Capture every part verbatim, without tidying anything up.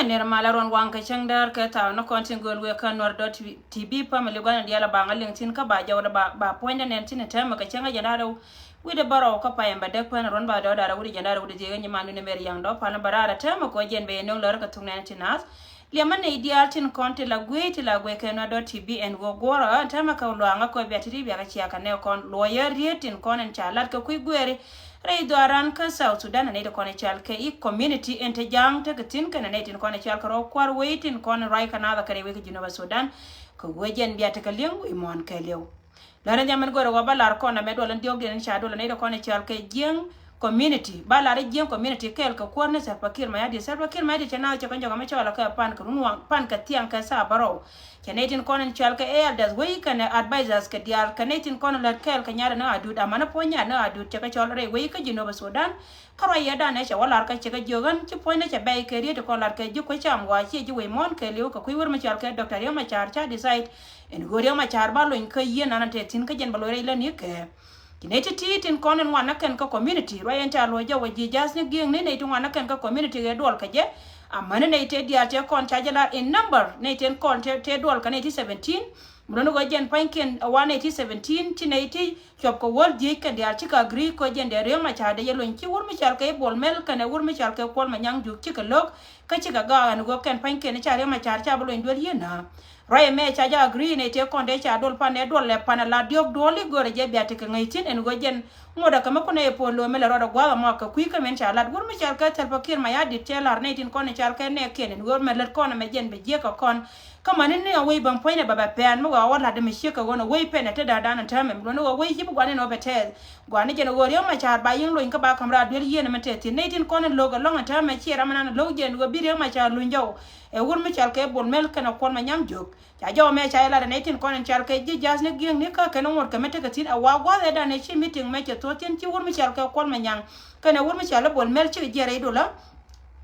Nɛr malä ruɔ̱n waŋ kɛ cäŋ däär kɛ thaw ni kɔn tin gööl wëë kä Nuer dot T V family gua̱n in diaal a baŋ a liŋ tin kä ba jɔwdɛ ba, ba puɔ̱nydɛ nɛn tin in täämɛ kɛ cäŋ a jɛn da̱rɛw. Wi̱cdɛ bärɔw kä payam bɛ däk pän ruɔ̱n ba dɔ̱ da̱rɛw wi̱cdɛ jɛn da̱rɛw wi̱cdɛ jiäk in nyiman wi̱cdɛ mɛr yaŋ dɔ̱ pal ni bä raar a täämɛ kɛ wä jɛn bɛ yɛ nöŋ lär kɛ thuk nɛn tin naath. Liɛmä nɛy diaal tin kɔn ti la gui̱i̱c ti la gui̱i̱c kɛ Nuer dot T V ɛn ɣöö guɔ̱rä ɛn täämɛ kɛ luaŋä kɛ wä bia ti ri bia kɛ cia kɛ nɛ kɔn luɔyä riet tin kɔn ɛn ca lat kɛ kui̱ gueeri. Rɛy dhɔaaran kä South Sudan a nɛy ti kɔn i̱ cal kɛ i̱ community in te ja̱a̱ŋ tekɛ thi̱n kɛnɛ nɛy tin kɔn i̱ cal kɛ rɔ kua̱r wei tin kɔn ruac kɛ naath a kɛ rɛy wei kä Jinubä Sudan. Kɛ wee jɛn bia tekɛ li̱eŋ wi̱i̱ muɔ̱ɔ̱n kɛɛliw. Lärä jɛ min go̱rɛ wä bä lar kɔn amɛ duɔl in diɔ̱k diɛn in ca duɔl a nɛy ti kɔn i̱ cal kɛ jiäŋ community. Ba lar i̱ jiäŋ community kɛɛl kɛ kuäär ni Salva Kiir Mayardit. Salva Kiir Mayardit cɛ naath cɛ kɛ jɔk amɛ cɔl a kɛ pan kɛ run waŋ pan kɛ thiaŋ kɛ thaa bärɔw. Cɛ nɛy tin kɔn in cɔal kɛ elders wei kɛnɛ advisors kɛ diaal kɛ nɛy tin kɔn in lät kɛɛl kɛ nyarɛ ni adut amäni puɔ̱ny nyarɛ ni adut cɛ kɛ cɔl rɛy wei kä Jinubä Sudan. Kä ruac yɛ danɛ cɛ wä lar kä cɛ kɛ jiök ɣän ci puɔ̱nydɛ cɛ bɛy kɛ riet ti kɔn lar kɛ ji̱ kuec cam wa ciɛ ji̱ wei muɔ̱ɔ̱n kɛɛliw kɛ kui̱ wär mi cɔal kɛ Doctor Riek Machar ca decide in ɣöö Riek Machar ba lony kä yieen an te thi̱n kä jɛn bɛ loc rɛy lä ni kɛ. Ci nɛy ti̱ti̱ tin kɔn in ŋuan näkɛn kä community ruac ɛn ca luɔc jɛ wä ji̱ ja̱th ni gi̱eŋni nɛy ti ŋuan näkɛn kä community ɣɛ duɔl kä jɛ. Amäni nɛy tëë diaal tëë kɔn ca jɛ lar in number nɛy tëë kɔn tëë duɔl kä nɛy ti seventeen. Mi luni ɣöö jɛn pa̱nykiɛn a wa nɛy ti seventeen ci nɛy ti cuɔp kɛ wäl dhieec kɛn diaal cikɛ agree kɛ jɛn dee Riek Machar dee jɛ luny ci wur mi cɔal kɛ i̱ Bol Mel kɛnɛ wur mi cɔal kɛ Kuɔl Manyang Juuk cikɛ lo̱k. Kä cikɛ gaak ɛn ɣöö kɛn pa̱nykiɛn ca Riek Machar ca bi luny duel yieenä. Ruac ɛmɛ ca jɛ agree nɛy tëë kɔn dee ca duɔl pan ɛ duɔl lɛ pan ala diɔ̱k duɔl i̱ görɛ jɛ bia tekɛ ŋäc thi̱n ɛn ɣöö jɛn ŋuɔ̱t ɛ kä mi kun ɛ yɛ puɔl lo̱o̱ mi lɛ rɔɔdɛ gua̱a̱th ɛmɔ kɛ kui̱ kä min ca lat wur mi cɔal kɛ Salva Kiir Mayardit cɛ lar nɛy tin kɔn ɛ cɔal kɛ nɛɛkiɛn ɛn ɣöö mɛ lät kɔn ɛmɛ jɛn bɛ jiäk kɛ kɔn. Kä mäni ni a wec bäm puɔ̱nydɛ bɛ bɛ pɛn mi gɔaa wä lat ɛmɛ ciek kɛ ɣöö nɛ wec pɛn ɛ te da̱a̱ da̱a̱n ɛn täämɛ mi luɔ̱n ni ɣöö wec ji̱ bi gua̱n ɛn ɣöö bɛ tɛɛth. Gua̱n ni jɛn ɣöö Riek Machar ba yiŋ lony kä ba ka̱m raar duel yieen ɛmɛ tɛth thi̱n nɛy tin kɔn in lo̱k ɛlɔ̱ŋ ɛn täämɛ ciɛ ram ɛnan lo̱k jɛn ɣöö bi Riek Machar luny jɔw. Ɛ wur mi cɔal kɛ Bol Mel kɛnɛ Kuɔl Manyang Juuk. Ca jɔw mɛ ca jɛ lat ɛ nɛy tin kɔn in cɔal kɛ ji̱ ja̱th ni gi̱eŋni kä kɛn ŋuɔ̱t kɛ mi tekɛ thi̱n ɛ wa gua̱th ɛ danɛ ci meeting mɛ cɛ thuɔ̱th thi̱n ci wur mi cɔal kɛ Kuɔl Manyang kɛnɛ wur mi cɔal i̱ Bol Mel cikɛ jiɛɛr rɛy dolä.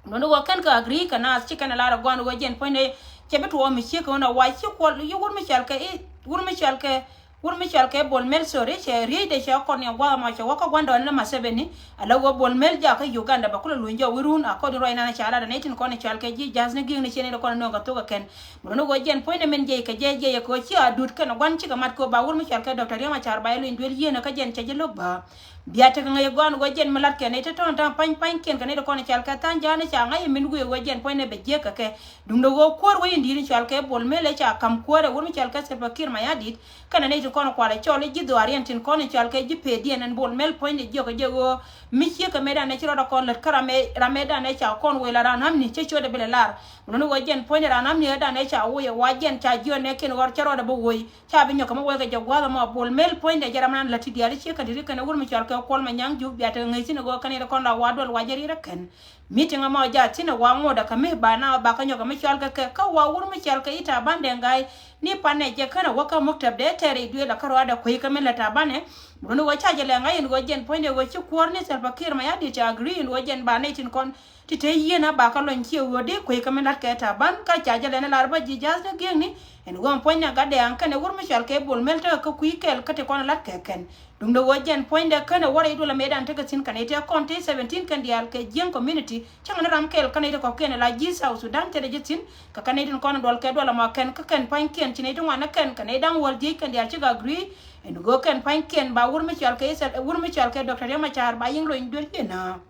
Luɔ̱n i̱ ɣöö kɛn kɛ agree kɛ naath ci kɛn ɛ lar ɛ gua̱n ɣöö jɛn puɔ̱nydɛ cɛ bi tuɔɔk mi ciek kɛ ɣöö nɛ wa ci Kuɔl yi wur mi cɔal kɛ i̱ wur mi cɔal kɛ wur mi cɔal kɛ Bol Mel, sorry, cɛ riecdɛ cɛ kɔn ni ɛ gua̱th ɛmɔ cɛ wä kä gua̱ndɔɔŋni ni Museveni. Ala ɣöö Bol Mel jakä Uganda bɛ kulɛ luny jɔw i̱ run a kɔn in ruac nan ca lat ɛ nɛy tin kɔn in cɔal kɛ ji̱ ja̱th ni gi̱eŋni ciɛ nɛy ti kɔn in nööŋ kɛ thok ɛ kɛn. Mi luɔ̱n i̱ ɣöö jɛn puɔ̱nydɛ min jiɛc kɛ jɛ jiɛc ɛ kɛ ɣöö ci adut kɛnɛ gua̱n cikɛ mat kɛ ɣöö ba wur mi cɔal kɛ Doctor Riek Machar ba jɛ luny duel yieenä kä jɛn cɛ ji̱ lo̱k bä. Bia tekɛ ŋäc ɛ gɔ̱a̱n ɣöö jɛn mi latkɛ nɛy te tɔ̱ɔ̱n ta̱a̱ŋ pa̱ny pa̱nykiɛn kɛ nɛy ti kɔn in cɔal kɛ tha̱a̱ŋ ja̱a̱n i̱ ca ŋa̱c i̱ min guic ɣöö jɛn puɔ̱nydɛ bɛ jiäk kɛ kɛ. Duundɛ ɣöö kuäär wec in di̱i̱t in cɔal kɛ Bol Mel ɛ ca ka̱m kuäärɛ wur mi cɔal kɛ Salva Kiir Mayardit. Kɛnɛ nɛy tin kɔn kualɛ cɔl i̱ ji̱ dhuaariɛn tin kɔn in cɔal kɛ ji̱ pediɛn ɛn Bol Mel puɔ̱nydɛ jiök ɛ jɛ ɣöö mi ciek kɛ mëëdan ɛ ci rɔɔdɛ kɔn lät kä ram ɛ, ram mëëdan ɛ ca kɔn wëë la ran amni cä ciötdɛ bi lɛ lar. Wuluni ɣöö jɛn puɔ̱nydɛ ran amni ɛ dan ɛ ca woc ɛ wa jɛn ca jiɔn nɛ kiɛn ɣɔr cä rɔɔdɛ bi woc. Ca bi nyɔk kɛ mi wec kɛ jɛ gua̱a̱th ɛmɔ Bol Mel puɔ̱nydɛ jɛ ram nan lät ti diaal i̱ ciek kɛn ti ri kɛn ɛ wur mi cɔal kɛ Kuɔl Manyang Juuk bia tekɛ ŋäc thi̱n ɛ ɣöö kɛn ɛ kɔn la wa duɔl wa jɛ riet ɛ kɛn. Meeting ɛmɔ jaa thi̱n ɛ wa ŋot ɛ kɛ mi ba na ba kä nyɔk kɛ mi cɔal kɛ kɛ kä wa wur mi cɔal kɛ i̱ Taban Deng Gai ni panɛ jɛ kän ɛ wä kä muktab dee tɛɛr i̱ duëël ɛ kä ruaadɛ kuec kä mi lät Taban ɛ. Wuluni ɣöö ca jɛ lɛ ŋa̱c in ɣöö jɛn puɔ̱nydɛ ɣöö ci kuɔr ni Salva Kiir Mayardit ca agree in ɣöö jɛn ba nɛy tin kɔn ti te yieen a ba kä lɔny ciɛ ɣöö dee kuec kä mi la̱t kɛ Taban kä ca jɛ lɛn lar bä ji̱ ja̱th dee gi̱eŋni. Ɛn ɣöö ɛn puɔ̱nydɛ gatdɛ aŋ kɛn ɛ wur mi cɔal kɛ Bol Mel tekɛ kä kui̱ kɛɛl kä ti kɔn la̱t kɛ kɛn. Duundɛ ɣöö jɛn puɔ̱nydɛ kän ɛ wä rɛy duɔl ɛ mëëdan tekɛ thi̱n kɛn ɛ tëë kɔn tëë seventeen kɛn diaal kɛ jiäŋ community. Cäŋ ni ram kɛɛl kä nɛy ti kɔ̱kiɛn ɛ la ji̱ South Sudan tëë dɛ ji̱ thi̱n. Kä kɛn nɛy tin kɔn ɛ duɔl kɛ duɔl ɛmɔ kɛn kä kɛn pua̱nykiɛn ci nɛy ti ŋuan ɛ kɛn kɛ nɛy da̱ŋ wäl jiëc kɛn diaal cikɛ agree. Ɛn ɣöö kɛn pua̱nykiɛn ba wur mi cɔal kɛ Israel, wur mi cɔal kɛ Doctor Riek Machar ba yiŋ lony duel jiɛn ɛ.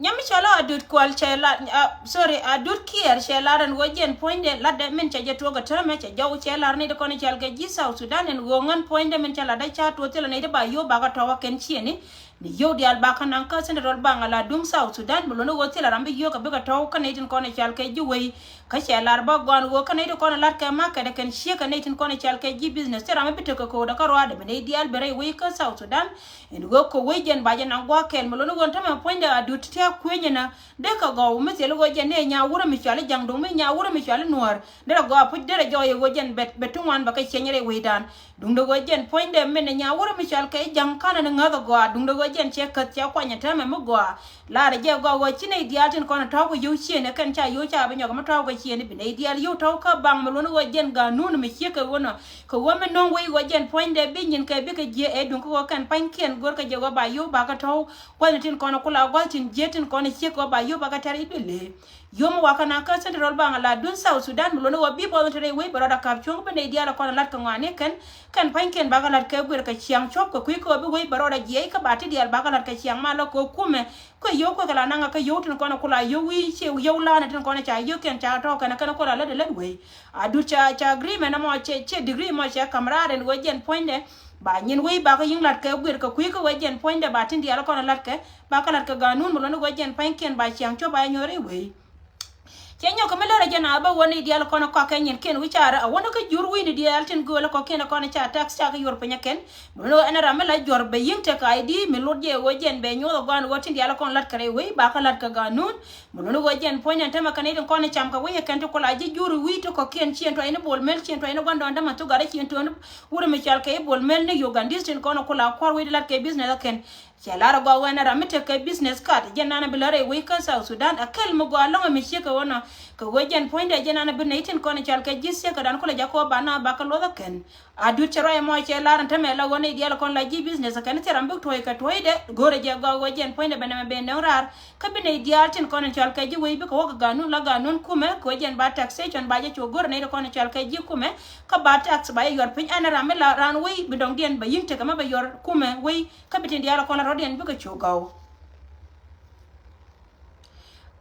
Nyam mi cɔl Adut Kuɔl cɛ lar, ah, sorry, Adut Kiɛɛr cɛ lar ɛn ɣöö jɛn puɔ̱nydɛ latdɛ min cɛ jɛ tuɔɔk ɛ täämɛ cɛ jɔw cɛ lar nɛy ti kɔn cɔal kɛ ji̱ South Sudan ɛn ɣöö ŋän puɔ̱nydɛ min cɛ latdɛ ca tuɔɔk thilɛ nɛy ti ba yio̱w bakä tɔ̱wä kɛn ciëni. Ni yio̱w diaal bakä naŋ kä Central Bank ala duŋ South Sudan mi luɔ̱ni ɣöö thilɛ ram bi yio̱w kɛ bikɛ tɔ̱w kä nɛy tin kɔn cɔal kɛ ji̱ wei. Kä cɛ lar bä gɔaan ɣöö kä nɛy ti kɔn lat kɛ market kɛn ciek kɛ nɛy tin kɔn cɔal kɛ ji̱ business ti ram bi tekɛ ko̱o̱dɛ kä ruaadɛ bi nɛy diaal bi rɛy wei kä South Sudan. Ɛn ɣöö kɛ wec jɛn ba jɛ naŋ gua̱a̱th kɛɛl mi luɔ̱ni ɣöö tämɛ puɔ̱nydɛ Adut ti a kuenyɛ na dee kɛ gɔw mi thil ɣöö jɛn ni ɛ nyaa wurɛ mi cɔal i̱ ja̱ŋ duŋ mi nyaa wurɛ mi cɔal i̱ nuäär derɛ gɔw a puc derɛ jɔɔy ɛ ɣöö jɛn bɛ, bɛ ti ŋuan bɛ kɛ ciɛny rɛy wecdan. Duŋdɛ ɣöö jɛn puɔ̱nydɛ min ɛ nyaa wurɛ mi cɔal kɛ i̱ ja̱ŋ ka̱nɛ ni ŋäth ɛ gɔaa duŋdɛ ɣöö jɛn cɛ käth cɛ kuany ɛ täämɛ mi gɔaa. Lar jɛ gɔaa ɣöö ci nɛy diaal tin kɔn tɔ̱w kɛ yio̱w ciëëni kɛn ca yio̱w ca bi nyɔk mi tɔ̱w kɛ ciëëni bi nɛy diaal yio̱w tɔ̱w kä baŋ mi luɔ̱ni ɣöö jɛn ganun mi ciek kɛ ɣöö nɔ kɛ ɣöö mi no̱o̱ŋ wei ɣöö jɛn puɔ̱nydɛ bi nyin kɛ bikɛ jiɛ ɛ duŋ kä ɣöö kɛn pa̱nykiɛn görkɛ jɛ ɣöö ba yio̱w bakɛ tɔ̱w. Kuɔth ni tin kɔn kula gua̱th tin jiɛ tin kɔn ciek ɣöö ba yio̱w bakɛ tɛr i̱ duël ëë. Yom wakä na kä Central Bank la dun South Sudan mi luɔ̱ni ɣöö bi buɔth ni te rɛy wec bɛ rɔɔdɛ ka̱p cuɔ̱ŋ bi nɛy diaal kɔn lat kɛ ŋɔaani kɛn. Kɛn pa̱nykiɛn bakɛ lat kɛ guir kɛ ciaŋ cuɔ̱p kɛ kui̱ kɛ ɣöö bi wec bɛ rɔɔdɛ jiɛc kä ba ti diaal bakɛ lat kɛ ciaŋ ma lɔ kɛ ɣöö kumɛ. Kuɛ yio̱w kuɛ kɛ la naŋ kä yio̱w tin kɔn kula yio̱w wi̱i̱ ciɛ yio̱w la̱a̱nɛ tin kɔn ca yio̱w kɛn ca tɔ̱ kɛn kɛn kula lät lät wec. A dut ca ca agreement ɛmɔ ciɛ ciɛ degree ɛmɔ ciɛ ka̱m raar ɛn ɣöö jɛn puɔ̱nydɛ. Ba nyin wec bakɛ yi̱ŋ lat kɛ guir kɛ kui̱ kɛ ɣöö jɛn puɔ̱nydɛ ba tin diaal kɔn lat kɛ. Bakɛ lat kɛ ganun mi luɔ̱ni ɣöö jɛn pa̱nykiɛn ba ciaŋ cuɔ̱p ba nyɔr i̱ wec. Cɛ nyɔk kɛ mi lär jɛ na bä wä ni diaal kɔn kɔakɛ nyin kiɛn wi̱c carɛ a wä ni kä jur wi̱i̱ni diaal tin gööl kɔkiɛn kɔn ca tax ca kɛ yuɔr piny kɛn. Mi ni ɛn ram mi la juɔr bɛ yi̱ŋ tek I D mi lot jɛ wä jɛn bɛ nyuɔth a gɔan wä tin diaal kɔn lat kɛ rɛy wei ba kɛ lat kɛ ganun. Mi ni wä jɛn puɔ̱ny ɛn tämɛ kɛn itin kɔn cam kɛ wei kɛn ti kula ji̱ jur wi̱i̱ ti kɔkiɛn ciɛn tuɔy ni bol mel ciɛn tuɔy ni guandɔn dämɛ thuk gat ciɛn tuɔy ni wur mi cal kɛ i̱ bol mel ni Ugandis tin kɔn kula kuar wei di lat kɛ business kɛn. Cɛ lar a gɔaa wɛn a ram mi tekɛ business card jɛn nan a bi lar a wec kä South Sudan a kɛl mi gɔaa lɔŋ a mi ciek kɛ wä nɔ kɛ wec jɛn puɔ̱nydɛ jɛn nan a bi nɛy tin kɔn cɔal kɛ ji̱ ciek kɛ dan kulɛ jak kɛ wä ba na ba kɛ luɔth a kɛn. A dut cɛ ruac ɛmɔ cɛ lar ɛn tämɛ la wä nɛy diaal kɔn la ji̱ business a kɛn thil ram bik tuɔ̱c kɛ tuɔ̱cdɛ go̱rɛ jɛ gɔaa wec jɛn puɔ̱nydɛ bɛ nɛmɛ ben nöŋ raar. Kä bi nɛy diaal tin kɔn cɔal kɛ ji̱ wec bikɛ wä kɛ ganun la ganun kumɛ kɛ wec jɛn ba taxation ba jɛ cu go̱rɛ nɛy ti kɔn cɔal kɛ ji̱ kumɛ. Kä ba tax ba jɛ yuɔr piny ɛn ram mi la ran wec bi dɔŋdiɛn bɛ yi̱ŋ tekɛ mi bɛ yuɔr kumɛ wec. Kä bi tin diaal kɔn rɔ̱diɛn bikɛ cu gɔw.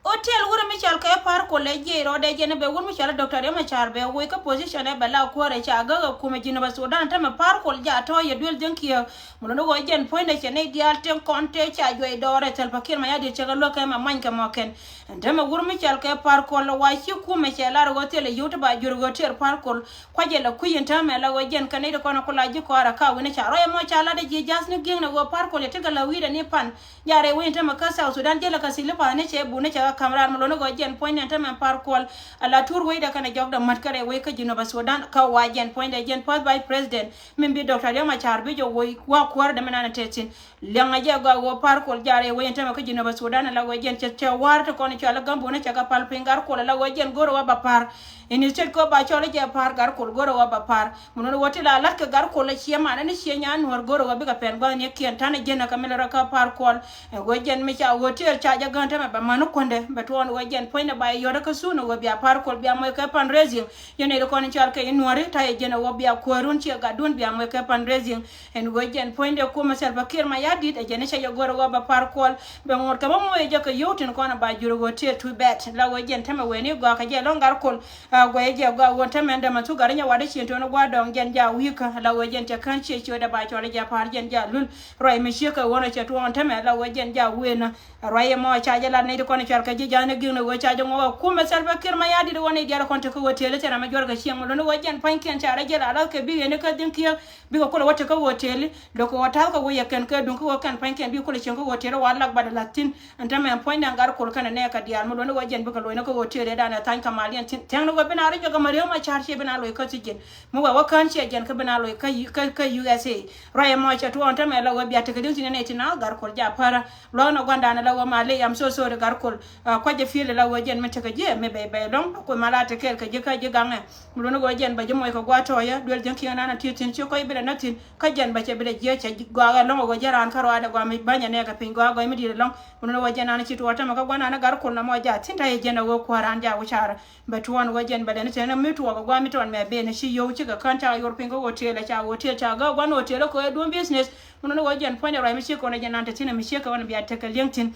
Hotel wur mi cɔal kɛ Par Kuɔl ɛ jiɛc rɔɔdɛ jɛn bɛ wur mi cɔal Doctor Riek Machar bɛ woi kä position ɛ bɛ la kuäärɛ ca gäk ɛ kumɛ Jinub Sudan tämɛ Par Kuɔl ja tɔ̱ yɛ duel dhiäŋ kiɛ. Mun ni ɣöö jɛn puɔ̱nydɛ cɛ nɛy diaal tëŋ kɔn tëë ca juɔc dɔɔrɛ Salva Kiir Mayardit cɛ kɛ luäk kɛ mɛ many kɛ mɔkɛn. Ɛn tämɛ wur mi cɔal kɛ Par Kuɔl wa ci kumɛ cɛ lar ɣöö thilɛ yio̱w ti ba jur ɣöö tëër Par Kuɔl. Kuacɛ la kui̱ in täämɛ la ɣöö jɛn kɛn nɛy ti kɔn ku la ji̱ kɔaarɛ ka wi̱ni ca rɔy ɛmɔ ca lat ɛ ji̱ ja̱th ni gi̱eŋnɛ ɣöö Par Kuɔl yɛ ti kɛ la wi̱i̱dɛ ni pan. Jarɛ wi̱i̱ in täämɛ kä South Sudan ji̱ la kɛ thil i̱ pa̱a̱n ni cɛ bun ni cɛ kä ka̱m raan mi lo̱n ni ɣöö jɛn puɔ̱ny nɛn täämɛ Par Kuɔl. A la tuur wecdɛ kɛnɛ jɔkdɛ mät kärɛ wec kä Jinub Sudan kä wa jɛn puɔ̱nydɛ jɛn First Vice President min bi Doctor Riek Machar bi jɛ woi wa kuäär dämɛ nan tɛth thi̱n. Liɛŋɛ jɛ gɔaa ɣöö Par Kuɔl jarɛ wec in täämɛ kä Jinub Sudan la ɣöö jɛn cɛ cɛ wa̱a̱r ti kɔn cɔal i̱ Gamboni cɛ kɛ pal piny Gar Kuɔl la ɣöö jɛn go̱o̱rɛ wa ba pa̱a̱r. Initiative kɛ ba cɔl i̱ jɛ pa̱a̱r Gar Kuɔl go̱o̱rɛ wa ba pa̱a̱r. Mun ni ɣöö ti la la̱t kɛ Gar Kuɔl i̱ ciɛ manɛ ni ciɛ nyan nuɔ̱ɔ̱r go̱o̱rɛ wa bikɛ pɛn gua̱thnikiɛn ta̱nɛ jɛn ɛ kɛ mi lɛ rɔ kä Par Kuɔl. Ɛ ɣöö jɛn mi ca ɣöö tëër ca jɛ gäŋ täämɛ bɛ män ni kuändɛ bɛ tuɔɔn ɣöö jɛn puɔ̱nydɛ ba yɔ̱t kä thuun ɛ ɣöö bia Par Kuɔl bia moc kɛ fundraising. Jɛn ɛ ri kɔn cɔal kɛ i̱ nuɔ̱ɔ̱ri ta̱yɛ jɛn ɛ ɣöö bia kuäärun ciɛ gatdun bia moc kɛ fundraising. Ɛn ɣöö jɛn puɔ̱nydɛ kumɛ Salva Kiir Mayardit ɛ jɛn i̱ cɛ jɛ go̱r ɛ ɣöö bɛ Par Kuɔl bɛ ŋot kɛ bä moc ɛ jɛ kɛ yio̱w tin kɔn ɛ ba jur ɛ ɣöö tëë tuc bɛt la ɣöö jɛn täämɛ wen i̱ gɔaa kɛ jɛ lɔ̱ŋ Gar Kuɔl. A guɛy jɛ gɔaa ɣöö täämɛ dämɛ thuk Gar i̱ nyɛ wat i̱ ciɛn tuɔ̱n i̱ gua̱a̱r dɔ̱ŋ jɛn ja wi̱i̱kä la ɣöö jɛn cɛ kään ciɛ ciötdɛ ba cɔl i̱ jɛ pa̱a̱r jɛn ja lul. Ruac mi ciek kɛ ɣöö nɔ cɛ tuɔɔn täämɛ la ɣöö jɛn ja wëë nä. Ruac ɛmɔ ca jɛ lat nɛy ti kɔn cɔal kɛ ji̱ ja̱a̱n i̱ gi̱ŋ ni ɣöö ca jɛ ŋuɔk ɛ kumɛ Salva Kiir Mayardit ɣöö nɛy diaal kɔn te kä hotel i̱ thil ram mi juɔ̱r kɛ cieŋ mi luɔ̱n i̱ ɣöö jɛn pa̱nykiɛn ca rɔ jɛ la la̱th kɛ bi ɣen i̱ kä dhi̱ŋ kiɛ bikɛ kulɛ wä te kä hotel i̱ lo̱kɛ ɣöö ta̱th kɛ wä yɛ kɛn kɛ duŋ kä ɣöö kɛn pa̱nykiɛn bi kulɛ cieŋ kä hotel i̱ wa lak bat i̱ la̱th thi̱n. Ɛn täämɛ ɛn puɔ̱nydɛ ɛn Gar Kuɔl kɛnɛ nɛɛkɛ diaal mi luɔ̱n i̱ ɣöö jɛn bikɛ lo̱c ni kä hotel i̱ danɛ tha̱ny kɛ mal yɛn thi̱n. Tɛŋni ɣöö bi na rɔ jɔk ɛmɛ Riek Machar ciɛ bi na loc kä thi̱ji̱n. Mi wɛ wä kään ciɛ jɛn kä bi na loc kä, kä, kä U S A. Ruac ɛmɔ cɛ tuɔɔn täämɛ la ɣöö bia tekɛ di̱ŋ thi̱n ɛn ɛ ti na Gar Kuɔl ja pärä. Luɔ̱k nɔ gua̱ndan la ɣöö malɛ, I'm so sorry Gar Kuɔl. Ah, kuacɛ fiel la ɣöö jɛn mi tekɛ jiɛ mi bɛy bɛy lɔ̱ŋ. Kuɛ mal a tekɛɛl kɛ ji̱ kä ji̱ gaŋɛ. Mi luɔ̱n ɣöö jɛn bɛ ji̱ moc kɛ gua̱a̱th tɔ̱ɔ̱cä duel ji̱n kiɛŋ nan a ti thi̱n ci kɔc bi lɛ nä thi̱n. Kä jɛn bɛ cɛ bi lɛ jiɛ cɛ gɔaa ɣä lɔ̱ŋ ɣöö jɛ raan kä ruaadɛ gɔaa mi bänyɛ nɛɛkɛ piny gɔaa gɔaa mi di̱i̱t ɛlɔ̱ŋ. Mi luɔ̱n ɣöö jɛn nan ci tuɔɔk täämɛ kä gua̱ndan Gar Kuɔl na mɔ ja thi̱n ta̱yɛ jɛn ɛ ɣöö kua̱ran ja wä carä. Bɛ tuɔɔn wä jɛn bɛ lɛn tɛn mi tuɔɔk ɛ gua̱a̱ mi tɔɔn mɛ ben ci yio̱w cikɛ kään ca ɣä yuɔr piny kä hotel ca hotel ca gä gua̱n hotel kɛ ɣöö duɔ̱n business. Mi nɔn ɣöö jɛn puɔ̱nydɛ ruac mi ciek kɔn ɛ jɛn nan te thi̱n ɛ mi ciek kɛ ɣöö biat tekɛ li̱eŋ thi̱n.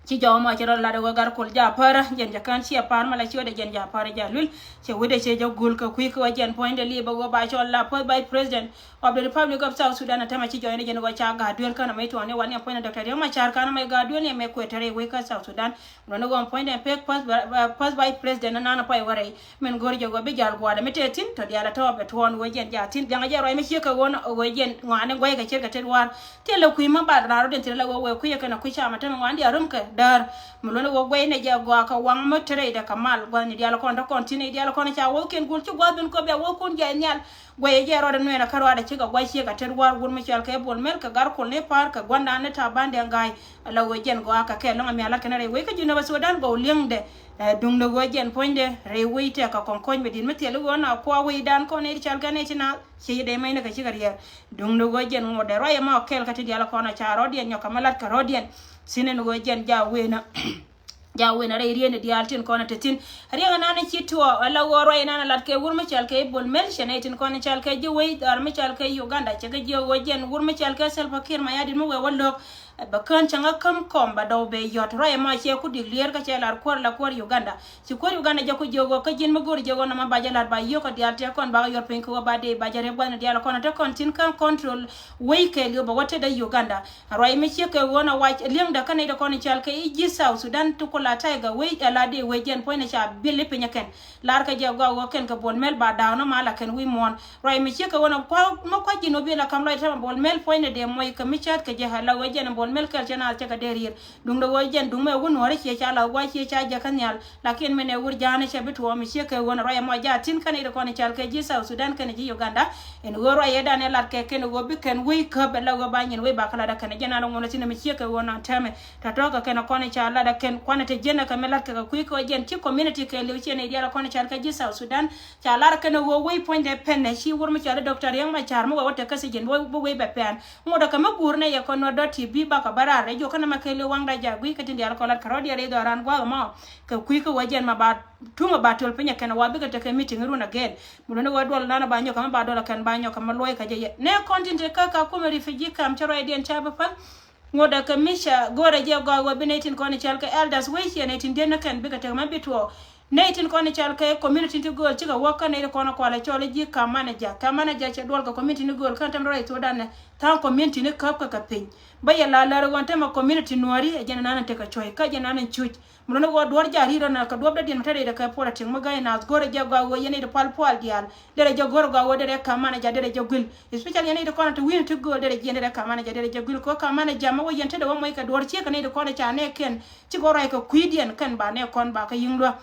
Ci jɔw mɔ ci rɔ lat ɣöö Gar Kuɔl ja pärä jɛn cɛ kään ciɛ pa̱a̱r mɛ la ciötdɛ jɛn ja pärä ja lul. Cɛ wetdɛ cɛ jɛ gul kɛ kui̱ kɛ ɣöö jɛn puɔ̱nydɛ li̱i̱ bɛ ɣöö ba cɔl la First Vice President of the Republic of South Sudan ɛ täämɛ ci jɔyni jɛn ɣöö ca ga̱a̱t duel kän ɛ mɛ tuɔɔni wan ni ɛ puɔ̱nydɛ Doctor Riek Machar kän ɛ mɛ ga̱a̱t duel ni ɛ mɛ kuëë te rɛy wec kä South Sudan. Nɔn i̱ ɣöö puɔ̱nydɛ pek First, uh, First Vice President ni nan pay wä rɛy. Min go̱r jɛ ɣöö bi jal gua̱a̱r mi tëë thi̱n tɔ diaal a tɔ̱ bɛ tuɔɔn ɣöö jɛn ja thi̱n. Jaŋ jɛ ruac mi ciek kɛ ɣöö nɔ ɣöö jɛn ŋɔaani gua̱c kɛ ce̱tkɛ tet wa̱a̱r. Thilɛ kui̱ mi ba raan rɔ̱diɛn thilɛ la ɣöö wee kui̱ ɛ kɛn ɛ kui̱ camɛ täämɛ ŋɔaani diaal röm kɛ däär. Mi luɔ̱n i̱ wä guɛy nɛ jɛ gɔaa kɛ waŋ mi te rɛydɛ kɛ mal gua̱thni diaal kɔn te kɔn tin nɛ diaal kɔn ca wäthkiɛn gul ci gua̱th ben kɔ bia wäthkun jɛ nhial. Guɛy jɛ rɔɔdɛ nuɛɛn akä ruaadɛ cikɛ gua̱c ciek a tet war wur mi cɔal kɛ Bol Mel kɛ gar kol ni pa̱a̱r kɛ gua̱ndan ni Taban Deng Gai. Ala ɣöö jɛn gɔaa kɛ kɛ lɔŋ a mialat kɛn rɛy wec kä Junub Sudan gɔw li̱eŋdɛ. Ɛ duŋdɛ ɣöö jɛn puɔ̱nydɛ rɛy wec tɛk kɛ kɔŋ kɔ̱ny bɛ di̱t mi thil i̱ ɣöö na kua̱ wecdan kɔn nɛy ti cɔal kɛn nɛy ti naath. Ciɛ yi dee mɛny ni kɛ cikɛ riɛr. Duŋdɛ ɣöö jɛn ŋuɔ̱tdɛ ruac ɛmɔ kɛl kä ti diaal kɔn a ca rɔɔdiɛn nyɔk kɛ mi lat kɛ rɔɔdiɛn. Thi̱n ɛn ɣöö jɛn ja wen a ja wen a rɛy rieen diaal tin kɔn a te thi̱n. Riɛŋ ɛnan ci tuɔɔk ala ɣöö ruac ɛnan a lat kɛ wur mi cɔal kɛ Bol Mel cɛ nɛy tin kɔn a cɔal kɛ ji̱ wec dhɔr mi cɔal kɛ Uganda cɛ kɛ jiök ɣöö jɛn wur mi cɔal kɛ Salva Kiir Mayardit mi wee wä lo̱k. Bɛ kään cäŋ a käm kɔm bɛ dɔw bɛ yɔ̱t ruac ɛmɔ ciɛ ku dik lier kä cɛ lar kuäär la kuäär Uganda. Ci kuäär Uganda jɛ ku jiök ɣöö kä ji̱n mi go̱o̱r jiök ɣöö nɔmɔ ba jɛ la̱t ba yio̱k kä diaal tëë kɔn bakɛ yɔ̱t piny kɛ ɣöö ba dee ba jɛ rep gua̱thni diaal kɔn a te kɔn thi̱n kä control wec kɛ li̱w bɛ wä tetdä Uganda. Ruac mi ciek kɛ ɣöö na wac li̱eŋdä kä nɛy ti kɔn cɔal kɛ i̱ ji̱ South Sudan ti ku la Tiger wec ala dee wec jɛn puɔ̱nydɛ ca bil i̱ piny ɛ kɛn. Lar kɛ jɛ gɔaa ɣöö kɛn kɛ Bol Mel ba da̱a̱k nɔmɔ ala kɛn wi̱i̱ muɔ̱ɔ̱n. Ruac mi ciek kɛ ɣöö na kua̱ mi kua̱ ji̱n wä bi la ka̱m lɔc tɛmɛ Bol Mel puɔ̱nydɛ dee muɔc kɛ mi cäät kɛ jɛ ala ɣöö jɛn Bol Mel kɛl cɛ naath cɛ kɛ dee rier. Duŋdɛ ɣöö jɛn duŋ mɛ wä nuɔ̱ɔ̱rä ciɛ ca la gua̱c ciɛ ca jɛ kä nhial. Lakin mɛn ɛ wur ja̱a̱n cɛ bi tuɔɔm ciɛ kɛ ɣöö na ruac ɛmɔ ja̱ thi̱n kɛn i̱ ti kɔn i̱ cal kɛ ji̱ South Sudan kɛn ji̱ Uganda. Ɛn ɣöö ruac ɛ dan ɛ lat kɛ kɛn ɣöö bi kɛn wec käp ɛ la ɣöö ba nyin wec ba kä lat ɛ kɛn jɛn an ŋuɔ̱n thi̱n mi ciɛ kɛ ɣöö na tɛmɛ. Tɔ̱tɔ̱ kɛ kɛn kɔn i̱ ca lat ɛ kɛn kuanɛ te jiɛn ɛ kɛ mi lat kɛ kɛ kui̱ kɛ ɣöö jɛn ci community kɛ liw ciɛ ni diaal kɔn i̱ cal kɛ ji̱ South Sudan. Ca lar kɛn ɣöö wec puɔ̱nydɛ pɛn ɛ ci wur mi cɔal i̱ Doctor Riek Machar mi wee wä te kä thi̱ji̱n bi wec bɛ pɛn. Ŋot ɛ kɛ mi guur nɛ yɛ kɔn nuɔ̱t dɔ̱t ti bi bakɛ bä raar rɛy jiök kä nɛmɛ kɛ li̱w waŋda jaak gui̱c kä tin diaal kɔn lat kɛ rɔ̱diɛn rɛy dhɔran gua̱a̱k ɛmɔ. Kɛ kui̱ kä wä jɛn ma ba tuŋ ɛ ba tuɔl piny ɛ kɛn ɛ wa bikɛ tekɛ meeting run again. Mi luɔ̱n ɛ wä duɔl nan ɛ ba nyɔk kɛ mi ba duɔl ɛ kɛn ba nyɔk kɛ mi luɔ̱c kɛ jɛ yɛ nɛ kɔn tin te kä Kakuma refugee camp cä ruacdiɛn ca bi päl. Ŋot ɛ kɛ mi ca go̱o̱rɛ jɛ gɔaa wä bi nɛy tin kɔn i̱ cɔal kɛ elders wec ciɛ nɛy tin diɛn ni kɛn bikɛ tekɛ mi bi tuɔɔk. Nɛy tin kɔn i̱ cɔal kɛ community ti gööl cikɛ wä kä nɛy ti kɔn i̱ kualɛ cɔl i̱ ji̱ camp manager. Camp manager cɛ duɔl kɛ community ni gööl kä tɛm rɔ rɛy thokdan nɛ tha̱a̱ŋ community ni käp kɛ kɛ piny. Bä yɛ la lär ɣɔn tɛmɛ community nuɔ̱ɔ̱ri ɛ jɛn ɛnan in tekɛ cuɔ̱c kä jɛn ɛnan in cuc. Mi luni ɣöö duɔ̱ɔ̱r ja̱ ri̱t rɔ nɛ kɛ duɔ̱p dee diɛn mi te rɛy rɛ kɛ puɔl a tiŋ mi gäi naath go̱rɛ jɛ gɔaa ɣöö yɛn i̱ ti pal pual diaal. Derɛ jɛ go̱rɛ gɔaa ɣöö derɛ camp manager derɛ jɛ guil. Especially yɛn i̱ ti kɔn a ti wi̱i̱n ti gööl derɛ jiɛn derɛ camp manager derɛ jɛ guil kɛ camp manager mi wä yɛn te dɛ wä moc kɛ duɔ̱ɔ̱r ciek kɛ ni ti kɔn a ca nɛ kɛn. Cikɛ wä ruac kɛ kui̱diɛn kɛn ba nɛ kɔn ba kɛ yi̱ŋ luäk.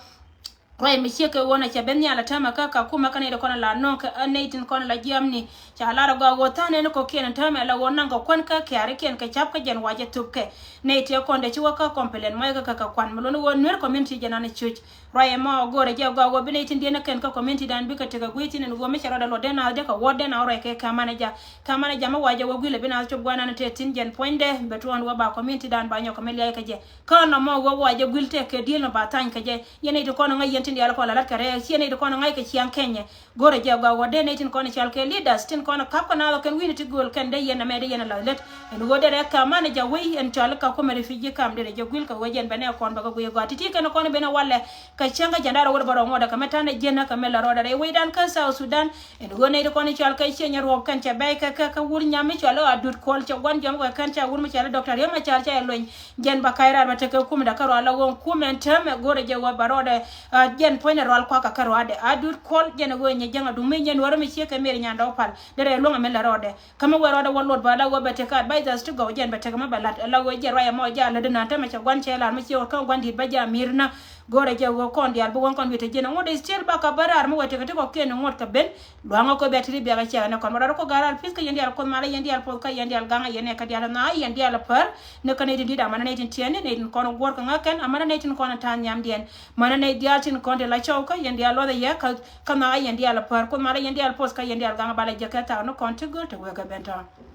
Ruac mi ciek kɛ ɣöö na cɛ ben nhial a täämɛ kä Kakuma kä nɛy ti kɔn a la nööŋ kɛ ɛ nɛy tin kɔn a la jiamni. Ca lar a gɔaa ɣöö tha̱a̱ŋ nɛn kɔ̱kiɛn a täämɛ la ɣöö naŋ kɛ kuän kä kiaarikiɛn kɛ ca̱p kä jɛn wacɛ thöpkɛ. Nɛy tiɛ kɔn dee ci wä kä complain muɔckɛ kɛ kɛ kuan mi luɔ̱n ɣöö nuer community jɛn an a cuc. Ruac ɛmɔ a go̱o̱rɛ jɛ a gɔaa ɣöö bi nɛy tin diɛn a kɛn kä community dan bikɛ tekɛ gui̱i̱ thi̱n ɛn ɣöö mi cɛ rɔɔdɛ luɔtdɛ naath dee kɛ wärdɛ na wä ruac kɛ camp manager. Camp manager mi wacɛ wä gui̱l ɛ bi naath cop gua̱a̱r nan a tëë thi̱n jɛn puɔ̱nydɛ bɛ tuɔɔn wä ba community dan ba nyɔk kɛ mi lia̱a̱c kɛ jɛ. Kä nɔmɔ ɣöö wacɛ gui̱l tëë kɛ di̱i̱l mi ba tha̱a̱ny kɛ jɛ. Yɛn nɛy ti kɔn ŋäc yɛn tin diaal kɔn la la̱t kɛ rɛɛk, ciɛ nɛy ti kɔn ŋäc kɛ ciaŋ kɛnyɛ. Go̱rɛ jɛ gɔaa ɣöö dee nɛy tin kɔn i̱ cal kɛ leaders tin kɔn i̱ kap kɛ naath ɔ kɛn wi̱i̱ni ti gööl kɛn dee yɛn ɛmɛ dee yɛn ɛ la̱th lät. Ɛn ɣöö derɛ camp manager wec ɛn cɔal i̱ Kakuma refugee camp derɛ jɛ gui̱l kɛ ɣöö jɛn bɛ nɛ kɔn bɛ kɛ guiy gɔaa ti̱ti̱ kɛn kɔn i̱ ben ɛ walɛ kɛ cäŋ kä jɛn da̱r ɛ wä dee bä rɔ ŋuɔ̱t ɛ kɛ mɛ ta̱nɛ jiɛn ɛ kɛ mɛ la rɔɔdɛ rɛy wecdan kä South Sudan. Ɛn ɣöö nɛy ti kɔn i̱ cɔal kɛ ciɛ nyɛ ruɔ̱p kɛn cɛ bɛy kɛ kɛ kä wur nyam mi cɔal i̱ Adut Kuɔl cɛ gua̱n jɔm kɛ kɛn ca wur mi cɔal i̱ Doctor Riek Machar ca ɛ luny. Jɛn ba ka̱c raar bɛ tekɛ kumɛ dɛ kä rual la ɣöö kumɛ ɛn täämɛ go̱rɛ jɛ ɣöö ba rɔɔdɛ. Jɛn puɔ̱nydɛ rual kuakä kä ruaadɛ Adut Kuɔl jɛn ɛ ɣöö nyɛ jäŋ a duŋ mi nyɛ nuɔ̱ɔ̱rä mi ciek kɛ mëë ri nyandɛ wä pal. Derɛ luäŋ a mi la rɔɔdɛ. Kä mi wee rɔɔdɛ wä luɔt ba la ɣöö bɛ tekɛ advisors ti gɔw jɛn bɛ tekɛ mi bɛ la̱t. La ɣöö jɛ ruac ɛmɔ jɛ a lätdä naan täämɛ cɛ gua̱n cɛ lar mi ciek wä kä gua̱n di̱i̱t bä jɛ a mi̱i̱r na. Go̱rɛ jɛ ɣöö kɔn diaal bi wäŋ kɔn wi̱i̱ te jiɛn ɛŋu dee still bakɛ bä raar mi wee tekɛ ti kɔ̱kiɛn ni ŋuɔ̱t kɛ ben. Luaŋä kɔ bia ti ri biakɛ ciɛ ni kɔn bä rɔɔdɛ kɔ ga̱r raar pi̱th kä yɛn diaal Kuoth malä yɛn diaal puɔth kä yɛn diaal gaŋä yɛn ɛ kä diaal na yɛn diaal päär. Ni kä nɛy tin di̱t amäni nɛy tin tiɛɛni nɛy tin kɔn guɔ̱r kɛ ŋäk kɛn amäni nɛy tin kɔn ta̱a̱ nhiamdiɛn. Mäni nɛy diaal tin kɔn ti la cɔw kä yɛn diaal luɔth ɛ yɛ kä, kä nhɔakä yɛn diaal päär Kuoth malä yɛn dial puɔth kä yɛn dial gaŋ a balɛ jiäk kɛ thaak ni kɔn ti göl te wek kɛ ben tɔ̱.